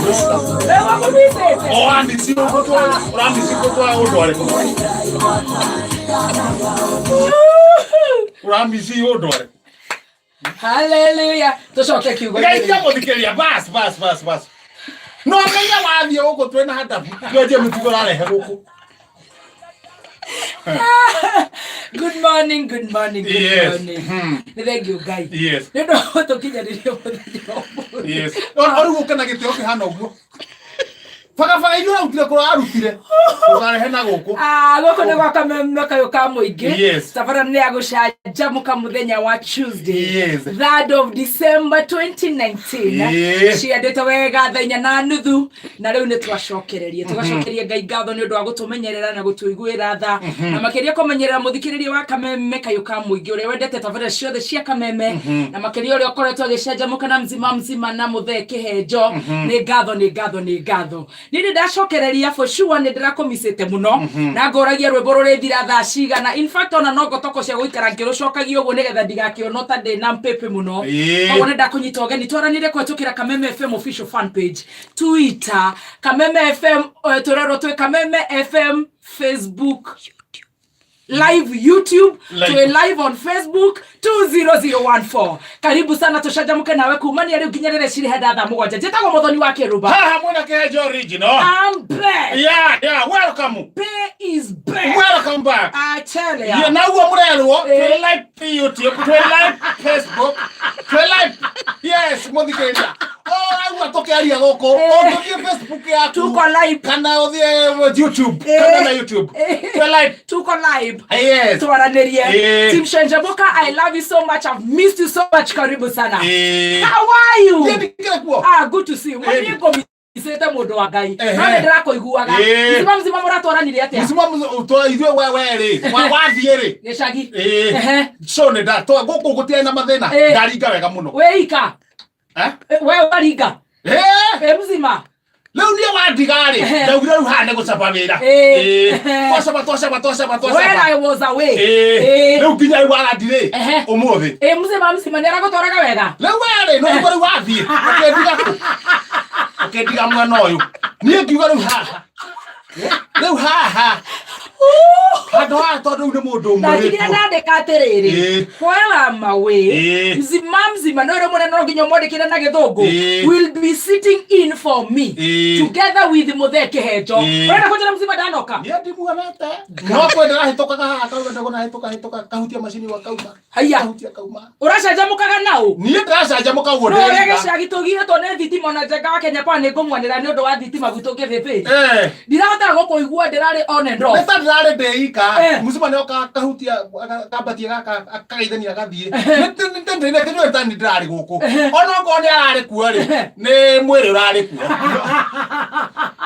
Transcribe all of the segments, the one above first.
Ĩgũkũmicĩte. O amici ũramici gũtwara ũndware. Ũramici ũndware. Hallelujah. Tũcoke kiugo. Geithia mũthikĩrĩria bas bas bas bas. No menya wathiĩ gũkũ twĩna hadabu twenjie mũtugo ũrarehe gũkũ. Good morning, good morning, good morning. Nĩ thengiũ Ngai. Nĩ ũndũ wa gũtũkinyanĩria mũthenya wa ũmũthĩ. Yes. O rĩu ũke na gĩtĩo kĩhana ũguo. Barabara iria ũrarutire kũrĩa warutire ũkarehe na gũkũ. Ah, gũkũ nĩ gwa kameme kayũ ka mũingĩ. Tabara nĩ ya gũcanjamũka mũthenya wa Tuesday, 3rd of December 2019. Ciendete wega thaa 4:30 na rĩu nĩ twacokereria tũgacokeria Ngai ngatho nĩ ũndũ wa gũtũmenyerera na gũtũiguĩra tha na makĩria kũmenyerera mũthikĩrĩria wa kameme kayũ ka mũingĩ ũrĩa wendete tabarĩra ciothe cia kameme na makĩria ũrĩa ũkoretwo agĩcanjamũka na mzima mzima na mũthee kĩhenjo. Nĩ ngatho, nĩ ngatho, nĩ ngatho. Niĩ nĩ ndacokereria, for sure nĩ ndĩrakũmicĩte mũno na ngũragia rwĩmbo rũrĩthira thaa cigana. In fact, ona no ngotoko cia gũikara ngĩrũcokagia ũguo nĩgetha ndigakĩonwo ta ndĩ na mpĩpĩ mũno. Koguo nĩ ndakũnyita ũgeni twaranire kũhetũkĩra Kameme FM official fan page, Twitter, Kameme FM, tũrerwo twĩ Kameme FM Facebook live, YouTube. Live. Twĩ live on Facebook 20014. Karibu sana tũcanjamũke nawe kumania rĩu nginya rĩrĩa cirĩ henda thaa 7. Njĩtagwo Mũthoni wa Kĩrũba. Haha mwena kĩhenjo original. I'm back. Yeah, welcome. Bay is back. Welcome back. I tell ya. Yeah, na uguo mũrerwo Eh. twĩ live YouTube, twĩ live Facebook, twĩ live, yes, mũthikĩrĩria ũraigua tũkĩaria gũkũ. Eh. Ũngĩthiĩ Facebook yaku Tuko live. kana ũthiĩ YouTube, Eh. kana na YouTube Eh. twĩ live. Tuko live. Twaranĩrie. Team Shenjamuka, I love you so much. I've missed you so much. Karibu sana. How are you? Niĩ ndikĩrĩ kuo. Ah, good to see you. Eh. Niĩ ngũmicĩte mũndũ wa Ngai. No nĩ ndĩrakũiguaga. Mzima mzima mũratwaranire atĩa? Mzima ithuĩ we rĩ wathiĩ rĩ Gĩcagi. So nĩ nda gũkũ gũtirĩ na mathĩna. Ndaringa wega mũno. Wĩ ika? Eh? We waringa? Eh. Wĩ mzima? Rĩu niĩ wandiga-rĩ, ndaugire rĩu haha nĩ gũcaba wĩra. Twacaba, twacaba, twacaba, When twacaba. I was away. Rĩu nginya rĩu warandirĩ ũmũthĩ. Mzima mzima nĩ aragũtwaraga wega? Rĩu werĩ no nĩguo rĩu wathiĩ ũkĩndiga kũ, ũkĩndiga mwena ũyũ, niĩ ngiuga rĩu haha, rĩu haha handũ haha, tondũ rĩu nĩ mũndũ ũmwe wĩ Ndatigire kuo. ndandĩka atĩrĩrĩ, while I'm away, mzima mzima no ĩrĩ mũnene, no nginya ũmwandĩkĩre na gĩthũngũ, will be sitting in for me together with mũthee kĩhenjo. Ũrenda kũnjĩra mzima ndanoka? Niĩ ndimuonete, no kwĩ ndĩrahĩtũkaga haha kauga ndagona hĩtũka hĩtũka kahutia macini gwa kauma. Haiya. Kahutia kauma. Ũracanjamũkaga naũ? Niĩ ndĩracanjamũka ũguo No ũrĩa ndĩrika. gĩcagi tũgirĩtwo nĩ thitima, ona njenga wa Kenya Power nĩ ngũmwanĩra nĩ ũndũ wa thitima gwitũ kĩbĩbĩ. Ndirahotaga gũkũigua, ndĩrarĩ on and Nĩ off. ta ndĩrarĩ ndĩika. Mũcuma nĩ oka kahutia kambatia gaka akagaithania agathiĩ. Nĩ ta nĩ ndĩrarĩ gũkũ. Ona okorwo nĩ ararĩ kuo rĩ, nĩ mwĩrĩ ũrarĩ kuo.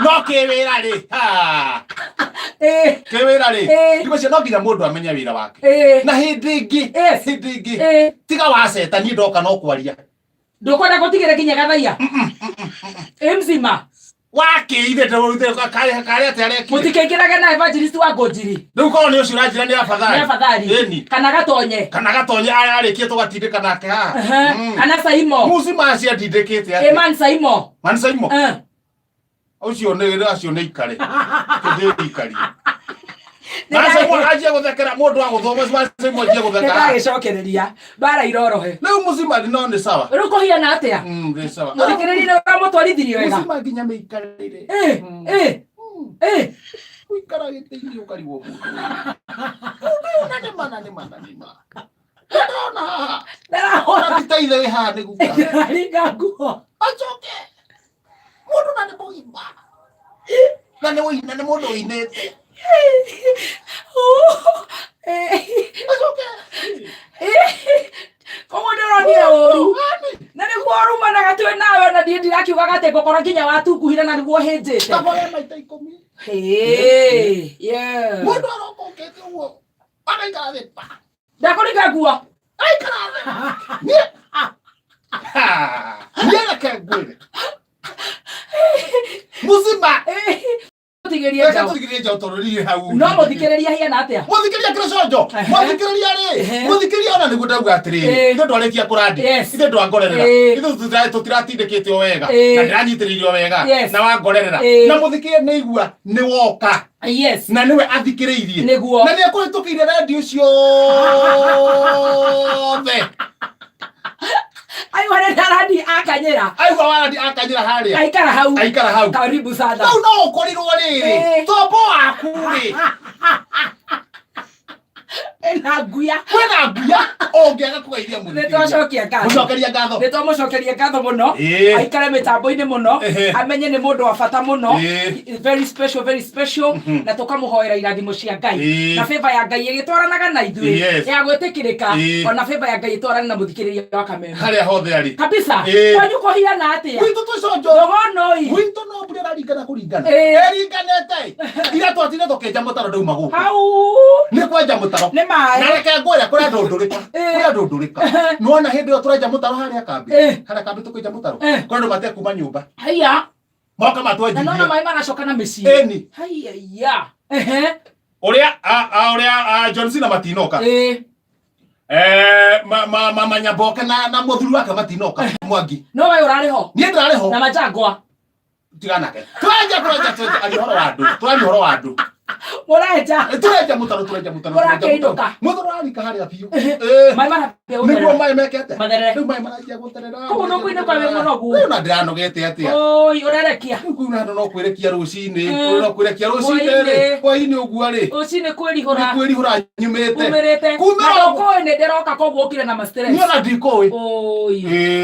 No kĩwĩra rĩ, ha. Kĩwĩra rĩ, ndikũcia no nginya mũndũ amenye wĩra wake. Na hĩndĩ ĩngĩ, hĩndĩ ĩngĩ, tiga waceta niĩ ndoka no kwaria. Ndũkwenda gũtigĩra nginya gathaia ĩ mzima? Wakĩire karĩa atĩa arekire. Mũtikĩingĩrage na evangelist wa ngũnjiri. Rĩu korwo nĩ ũcio ũranjĩra nĩ afadhali. Nĩ afadhali. Ĩni. Kana gatonye. Kana gatonye arĩkie tũgatindĩka nake haha. Kana Saimo. Mucima acio andindĩkĩte atĩa? Man Saimo. Man Saimo. Ũcio nĩ acio nĩ ikare. Tũthĩ ikarie. Man Saimo anjie gũthekera mũndũ wa gũthoma, Man Saimo anjie gũtheka. Nĩndagĩcokereria mbara irorohe. Rĩu mũcima no nĩ sawa. Rĩu kũhiana atĩa? Nĩ sawa. Mũthikĩrĩria nĩ ũramũtwarithirie wega. Mũcima nginya mĩikarĩre. Gũikara gĩtĩ-inĩ ũkarigwo mũndũ. Mũndũ ũyũ na nĩ ma na nĩ ma na nĩ ma. Ndĩrona haha. Ndĩrahũra. Ona ti ta ithe wĩ haha nĩ guka. Ndĩraringa nguo. Acoke. Mũndũ na nĩ mũgima. Na nĩ ũina, nĩ mũndũ ũinĩte. Acoke. Koguo ndĩronire ũru na nĩguo ũrumanaga twĩ nawe, na niĩ ndirakiugaga atĩ ngũkora nginya watunguhire na nĩguo hĩnjĩte. Taboya maita 10. Hey, yeah. Mũndũ aroka ũkĩte ũguo agaikara thĩ pa. Ndakũringa nguo. Aikara thĩ. Niĩ. Ha. Niĩ reke ngwĩre. Mũcima. Tũtigĩrie Reke njaũ. tũtigĩrie njaũ tondũ riri hau. No mũthikĩrĩria hiana atĩa? Mũthikĩrĩria kĩrĩ conjo. Mũthikĩrĩria rĩ. Mũthikĩrĩria ona nĩguo ndauga atĩrĩrĩ. Ithuĩ ndwarĩkia kũrandi. Ithuĩ ndwangorerera. Ithuĩ tũtiratindĩkĩte o wega. Na ndĩranyitĩrĩirio wega. Na wangorerera. Na mũthikĩrĩria nĩ igua nĩ woka. Na nĩwe athikĩrĩirie. Nĩguo. Na nĩ ekũhĩtũkĩire redio ciothe. Aigua nĩ arandi akanyĩra. Aigua warandi akanyĩra harĩa. Aikara hau. Aikara hau. Karibu sana. Rĩu no ũkorirwo rĩrĩ. Tombo waku rĩ. Ĩna nguya. Kwĩna nguya ũngĩaga kũgeithia Nĩ mũthikĩrĩria. twacokia ngatho. Mũcokeria ngatho. Nĩ twamũcokeria ngatho mũno. Aikare mĩtambo-inĩ mũno. Amenye nĩ mũndũ wa bata mũno. Very special, very special. Na tũkamũhoera irathimo cia Ngai. Na favor ya Ngai ĩgĩtwaranaga na ithuĩ. Ya gwĩtĩkĩrĩka. Ona favor ya Ngai ĩtwarane na mũthikĩrĩria wa Kameme. Harĩa hothe arĩ. Kabisa. Kwanyu kũhiana atĩa? Gwitũ twĩ conjo. Rũgonoi. Gwitũ no mbura ĩraringana kũringana. Ĩringanĩte. Ira twatinde tũkĩenja mũtaro ndauma gũkũ. Hau. Nĩ kwenja mũtaro. Nĩ maĩ. Na reke ngwĩre kũrĩ andũ ndũrĩka. Kũrĩ andũ ndũrĩka. Nĩwona hĩndĩ ĩyo tũrenja mũtaro harĩa kambĩ. Harĩa kambĩ tũkĩenja mũtaro. Kũrĩ andũ matekuma nyũmba. Haiya. Moka Na nona matwenjithie. maĩ maracoka na mĩciĩ. Ĩni. Haiya. Ũrĩa ũrĩa John Cena matinoka. Mama Nyamboke na mũthuri wake matinoka. Mwangi. No we ũrarĩ ho. Niĩ ndĩrarĩ ho. Na Majangwa. Tiganake. Tũrenja tũrenja tũrenja aria ũhoro wa andũ. Tũraria ũhoro wa andũ. Mũrenja. Tũrenja mũtaro tũrenja mũtaro. Mũrakĩinũka. Mũtaro ũrarika harĩa biũ. Maĩ marambia Nĩguo gũtherera. maĩ mekete. Matherere. Rĩu maĩ maranjia gũtherera. Kũu no kũinũka wĩ mũnogu. Rĩu na ndĩranogete atĩa. Oi, ũrerekia. Rĩu kũu na no kwĩrekia rũcinĩ. No kwĩrekia rũcinĩ rĩ. Hwaĩ-inĩ ũguo rĩ. Rũcinĩ kwĩrihũra. Nĩ kwĩrihũra nyumĩte. Umĩrĩte. Kumĩra. Na ndũkũĩ nĩ ndĩroka koguo ũkire na ma stress. Niĩ ona ndikũĩ. Oi.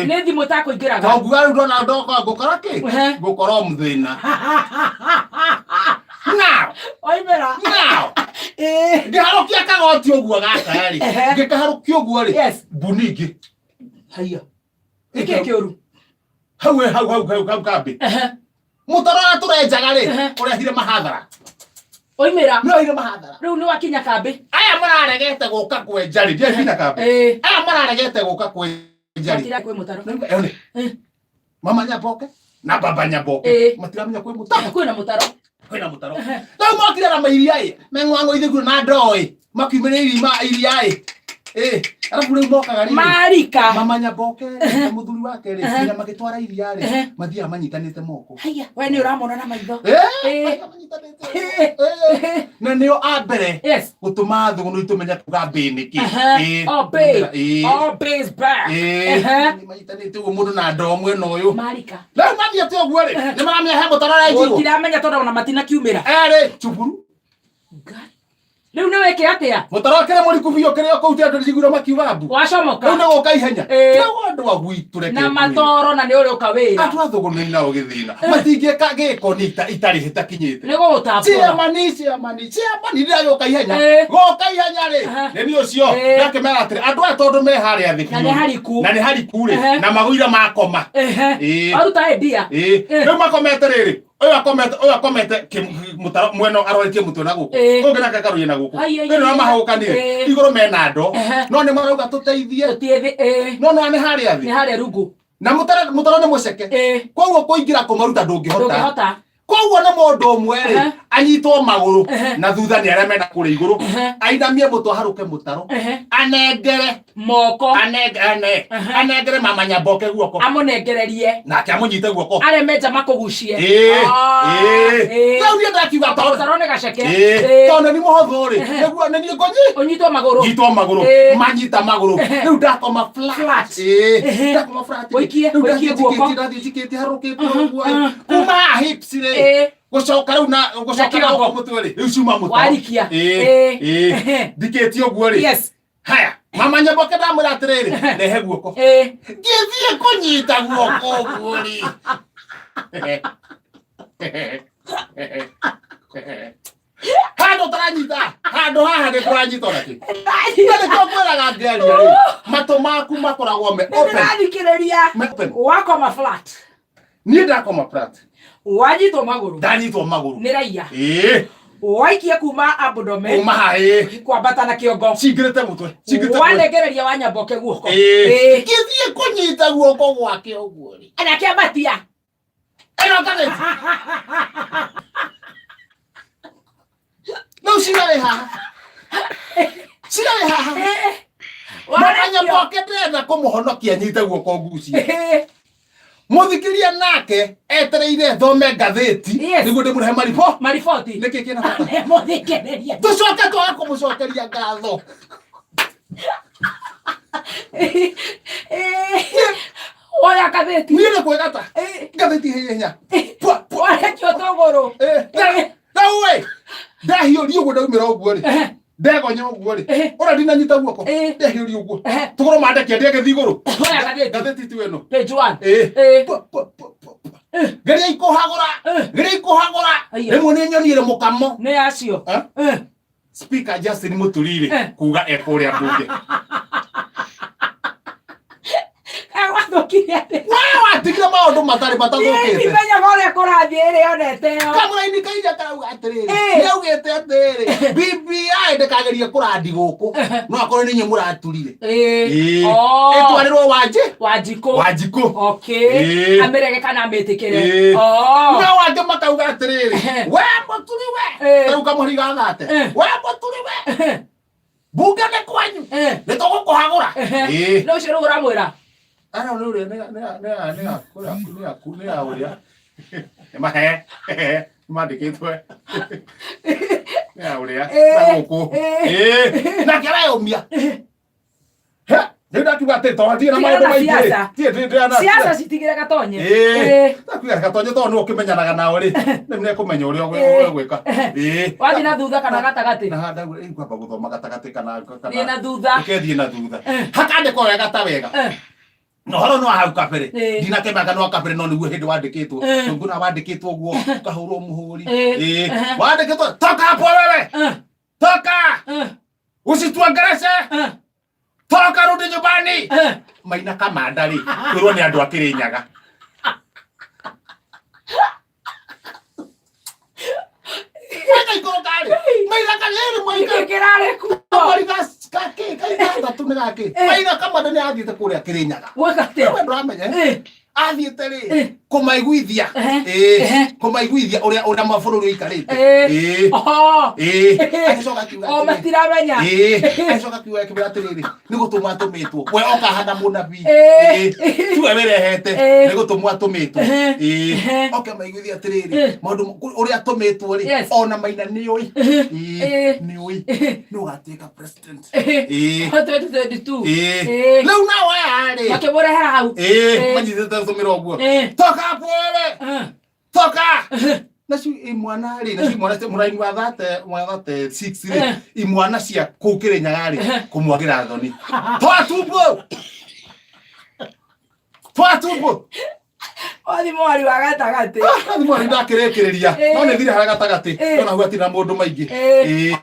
Nĩ thimũ ĩtakũingĩraga. Tondũ rĩu ndona ndoka ngũkora kĩ? Ngũkora o mũthĩna. Now. Oimĩra. Now. Ngĩharũkia kagoti ũguo gaka rĩ. Ngĩkaharũkia ũguo rĩ. Mbuni ingĩ. Haiya. Nĩkĩ kĩũru? Hau hau hau hau hau kambĩ. Mũtaro ũrĩa tũrenjaga rĩ, ũrehire mahathara. Oimĩra. Nĩ ũrehire mahathara. Rĩu nĩ wakinya kambĩ. Aya mararegete gũka kwenja rĩ, ndiakinya kambĩ. Aya mararegete gũka kwenja rĩ. Matira kwĩ mũtaro. Mama Nyamboke na baba Nyamboke matiramenya kwĩ mũtaro. Kwĩna mũtaro. Kwĩna mũtaro. Rĩu mokire na mairia ĩ, meng'wang'o ithiguro na ndoo ĩ, makiumĩra irima iria ĩ. Arabu rĩu mokaga rĩrĩ. Marika. Mama Nyamboke na mũthuri wake rĩ, nginya magĩtwara iria rĩ, mathiaga manyitanĩte moko. Haiya, we nĩ ũramona na maitho. Na nĩo a mbere gũtũma thũgũnũ itũmenye kuga mbĩ nĩkĩ. All bay. All bay is back. Manyitanĩte ũguo mũndũ na ndoo mwena ũyũ. Marika. Rĩu mathiĩte ũguo rĩ, nĩ maramenya he mũtaro ũrenjirwo. Gũtiramenya tondũ ona matinakiumĩra. Erĩ, cuburu. Rĩu nĩ wĩke atĩa? Mũtaro ũkĩrĩ mũriku biũ kĩrĩ o kũu ti andũ njiguire makiuga mbu. Wacomoka. Rĩu nĩ gũka ihenya. Rĩu andũ a gwitũ reke Na ngwĩre. matoro na nĩ ũrĩũka wĩra. Andũ a thũgũnĩ nao gĩthĩna. Matingĩka gĩko nĩ itarĩ ĩtakinyĩte. Nĩ gũgũtambũra. Chairman, chairman, chairman ndĩragĩũka ihenya. Goka ihenya rĩ. Nĩ niĩ ũcio. Ndakĩmera atĩrĩ, andũ aya tondũ me harĩa thĩ Na nĩ hariku. Na nĩ hariku rĩ. Na magũire makoma. Waruta ĩndia. Rĩu makomete rĩrĩ. Ũyũ akomete, ũyũ akomete mũtaro mwena aroretie mũtwe na gũkũ. Ũyũ ũngĩ nake akaroria na gũkũ. Rĩu nĩ mahũkanire. Igũrũ mena ndoo. No nĩ marauga tũteithie. No no nĩ harĩa thĩ. Nĩ harĩa rungu. Na mũtaro nĩ mũceke. Koguo kũingĩra kũmaruta ndũngĩhota. Ndũngĩhota. Koguo nĩ mũndũ ũmwe rĩ, anyitwo magũrũ na thutha nĩ arĩa mena kũrĩa igũrũ, ainamie mũtwe aharũke mũtaro, anengere moko, anengere mama Nyamboke guoko, amũnengererie, nake amũnyite guoko, arĩa menja makũgucie. Rĩu niĩ ndakiuga tondũ mũtaro nĩ gaceke. Tondũ nĩ mũhũthũ rĩ, nĩguo nĩ niĩ ngũnyi ũnyitwo magũrũ, nyitwo magũrũ, manyita magũrũ, rĩu ndakoma flat. Ndakoma flat. Ũikie, Rĩu ũikie ndathiĩ guoko. njikĩtie, ndathiĩ njikĩtie harũkĩte ũguo. Kuma haha hips rĩ, gũcoka rĩu na gũcoka na gũkũ mũtwe rĩ, rĩu ciuma mũtaro. Warikia. Ndikĩtie ũguo rĩ. Haya, mama Nyamboke ndamwĩra atĩrĩrĩ, rehe guoko. Ngĩthiĩ kũnyita guoko ũguo rĩ. Handũ ũtaranyita, handũ haha nĩ kũranyita ona kĩ. Na nĩkĩo ngwĩraga ngĩaria rĩ, matũ maku makoragwo me open. Ndĩrathikĩrĩria. Me open. Wakoma flat. Niĩ ndakoma flat. Wanyitwo magũrũ. Ndanyitwo magũrũ. Nĩ raia. Waikia kuma abdomen. Kuma haha, Kwambata na kĩongo. Cingĩrĩte mũtwe. Cingĩrĩte mũtwe. Wanengereria wa Nyamboke guoko. Ngĩthiĩ kũnyita guoko gwake ũguo rĩ. Na kĩambatia. Ĩno ngathĩti. wĩ haha, cira wĩ haha. Mũthenya boke ndĩrenda kũmũhonokia nyite guoko ngucie. Mũthikĩria nake etereire thome ngathĩti nĩguo ndĩmũrehe maribo. Mariboti. Nĩkĩ kĩna bata? Mũthikĩrĩria. Tũcoke twage kũmũcokeria ngatho. Oya ngathĩti. Niĩ nĩ kwĩgata ngathĩti hinya. Pua, pua. Warekio tũgũrũ. Rĩu ĩ ndahiũria ũguo ndaumĩra ũguo rĩ, ndegonya ũguo rĩ, ũrĩa ndinanyita guoko, ndehiũria ũguo tũgũrũ mandekia ndĩagĩthiĩ igũrũ. Oya ngathĩti. Ngathĩti tu ĩno. Page one. Pua, pua, pua, pua, pua. Geria ikũhagũra, geria ikũhagũra. Aiya. Rĩmwe nĩ nyonire mũkamo. Nĩ acio. Eh? Speaker Justin Mũturi rĩ kuga ekũrĩa mbunge. Wathũkire atĩa? We watigire maũndũ matarĩ matathũkĩte. Ndimenyaga ũrĩa kũrathiĩ ĩrĩa onete ĩyo. Kamũraini kainya karauga atĩrĩrĩ, Eh. nĩaugĩte atĩrĩrĩ, BBI ndĩkagerie kũrandi gũkũ, no akorwo nĩ inyuĩ mũraturire. Ĩĩ. Oh. Ĩtwarĩrwo Wanjĩ. Wanjikũ. Wanjikũ. Okay. Ĩĩ. Amĩrege kana amĩtĩkĩre. Ĩĩ. Oh. No angĩ makauga atĩrĩrĩ, we Mũturi we, rĩu kamũriga thate, we Mũturi we, bunge nĩ kwanyu, nĩ tũgũkũhagũra. Ĩĩ. No ũcio rĩu ũramwĩra. Ara nĩ ũrĩa nĩ nĩ nĩ nĩ nĩ nĩ nĩ ya ũrĩa nĩ mahe nĩ mandĩkĩtwe nĩ ya ũrĩa na gũkũ. Ĩĩ. Nake areyũmia. He, rĩu ndakiuga atĩ tondũ ndirĩ na Tigana maũndũ na maingĩ rĩ, siasa. ndirĩ ndĩrĩ na Siasa citigire gatonye. Ĩĩ. Ndakiuga gatonye tondũ nĩwe ũkĩmenyanaga nao rĩ, rĩu nĩekũmenya ũrĩa ũgwĩka. Ĩĩ. Wathiĩ na thutha kana gatagatĩ? Na handa rĩu ngwamba gũthoma gatagatĩ kana kana Thiĩ na thutha. Reke thiĩ na thutha. Hakandĩkwo wega ta wega. Na ũhoro no hau kabere. Ndinakĩmaka no kabere no nĩguo hĩndĩ wandĩkĩtwo. Tũngũna wandĩkĩtwo ũguo ũkahũrwo mũhũri. Ĩĩ. Wandĩkĩtwo toka hapo wewe. Toka! Usituongeleshe! Toka rudi nyumbani! Maina Kamanda rĩ, kwĩrwo nĩ andũ a Kĩrĩnyaga. Maina ikũrũka rĩ, Maina Kamanda Maina Kĩrarĩ kuo. kamweri gakĩ gaithathatũ nĩ gakĩ. Maina Kamanda nĩ athiĩte kũrĩa Kĩrĩnyaga. Gwĩka atĩa? We ndũramenya. Athiĩte rĩ kũmaiguithia, ĩĩ, kũmaiguithia ũrĩa ũrĩa mabũrũri ũikarĩte. Ĩĩ. Oho. Ĩĩ. Agĩcoka akiuga O atĩrĩ, matiramenya. Ĩĩ. Agĩcoka akiuga akĩmwĩra atĩrĩrĩ, nĩ gũtũmwo atũmĩtwo, we oka hana mũnabii. Ĩĩ. Tiwe wĩrehete, nĩ gũtũmwo atũmĩtwo. Ĩĩ. Oke maiguithia atĩrĩrĩ, maũndũ ũrĩa atũmĩtwo rĩ, ona Maina nĩũĩ. Ĩĩ, nĩũĩ nĩ ũgatuĩka president. Ĩĩ. 2022. Ĩĩ. Ĩĩ. Rĩu nao aya rĩ, Makĩmũrehera hau. Ĩĩ, Ĩĩ. manyitĩte tũmĩra ũguo. Toka hapo wewe. Toka. Nacio imwana rĩ, nacio imwana mũraini wa thate wa 36 rĩ, imwana cia kũu Kĩrĩnyaga rĩ, kũmwagĩra thoni. Toa tumbo. Toa tumbo. Wathi mwari wa gatagatĩ. Wathi mwari ndakĩrĩkĩrĩria. No nĩ thire harĩa gatagatĩ. No nahu hatirĩ na mũndũ maingĩ. Ĩĩ.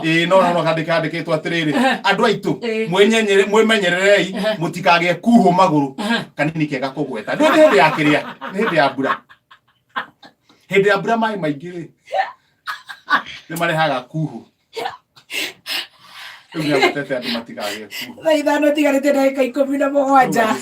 Ĩĩ, no no kandĩka kandĩkĩtwo atĩrĩrĩ, andũ aitũ, mwĩmenyererei mũtikagĩe kuhũ magũrũ. Kanini kega kũgweta. Nĩ hĩndĩ ya kĩrĩa, nĩ hĩndĩ ya mbura. Hĩndĩ ya mbura maĩ maingĩ rĩ, nĩ marehaga kuhũ. Rĩu nĩ agwetete andũ matikagĩe kuhũ. Thaa 5 tigarĩte ndagĩka 17.